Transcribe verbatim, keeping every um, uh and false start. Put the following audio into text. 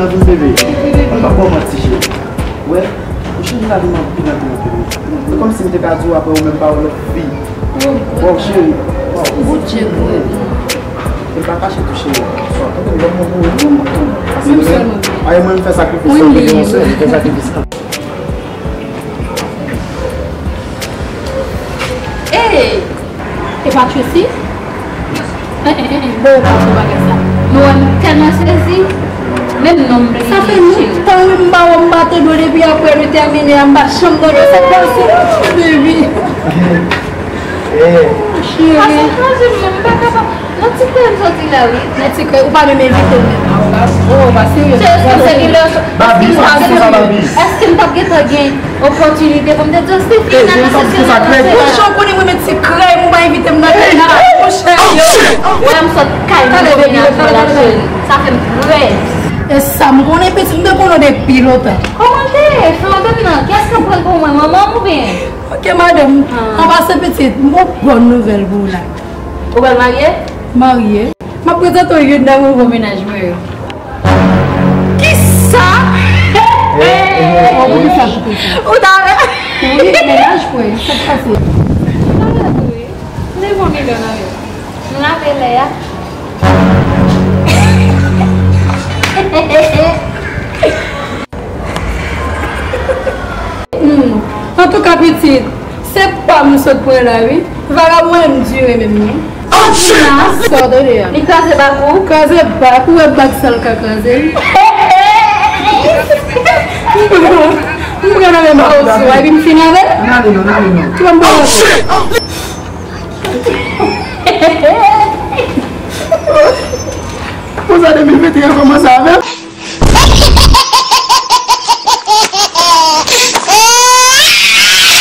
Bebe, m pa ba w manti, cheri. Wè, ou chanje lavi m anpil, anpil, anpil. Se kòmsi m te ka di w apre ou menm pa wè lòt fi. Waw, cheri. Waw. Bondye gwo. E pa kache tou, cheri. Swa, tande, lòm mwen pou ou. Menm sèlman. Aye, mwen, m fè sakrifis. Mwen, m fè sakrifis. Ey! E pa Tracy? Eh, eh, eh, eh, bon, pa bon bagay sa. Nou wè m tèlman sezi. Menm non m bliye, cheri. Sa fè lontan wi m pa wè w, m pa tande w depi apre nou tèmine a, m pa t janm tande w. Se pase, baby. Cheri. Pase chanje m non, m pa kapab. Nan ti kay m soti la wi. Nan ti kay, ou pa menm envite m menm. Oh, ou pa serye. Se, se, se ki lè. Babi, sa, sa, sa, Babi. Èske m t ap gentan gen opòtinite pou m te di w Stefina nan sesyon nan. Monchè, ou konnen mwen met ti kay, ou pa envite m nan kay la. Monchè, yo. Wè m sot kay m vini avè la, cheri. Sa fè m trè. E sa m konnen pitit, m te konnen w depi lontan. Kòman l te ye? Fè w tande nan. Kiyès k ap pran l pou mwen, manman m oubyen? Ok, madanm. An pase pitit, m gon bòn nouvèl pou ou la. Ou pral marye? Marye. M ap prezante w youn nan nouvo mennaj mwen yo. Kisa? Ou ta vle? Wi, mennaj mwen, sa k pase? Ou ta vle tou, wi. M te gon milyon nan men. M lave lè a. Hmm. Antouka pitit, se pa m sot pran la wi. Vagabon endire menm non. Sa w tande a? Li kraze bak ou? Kraze bak ou, wè bak sa l ka kraze wi. M pran nan men bak ou, epi m fini avè l. N ale non, n ale non. Ki ban m pran nan men? Konsa de mil venteyen kòmanse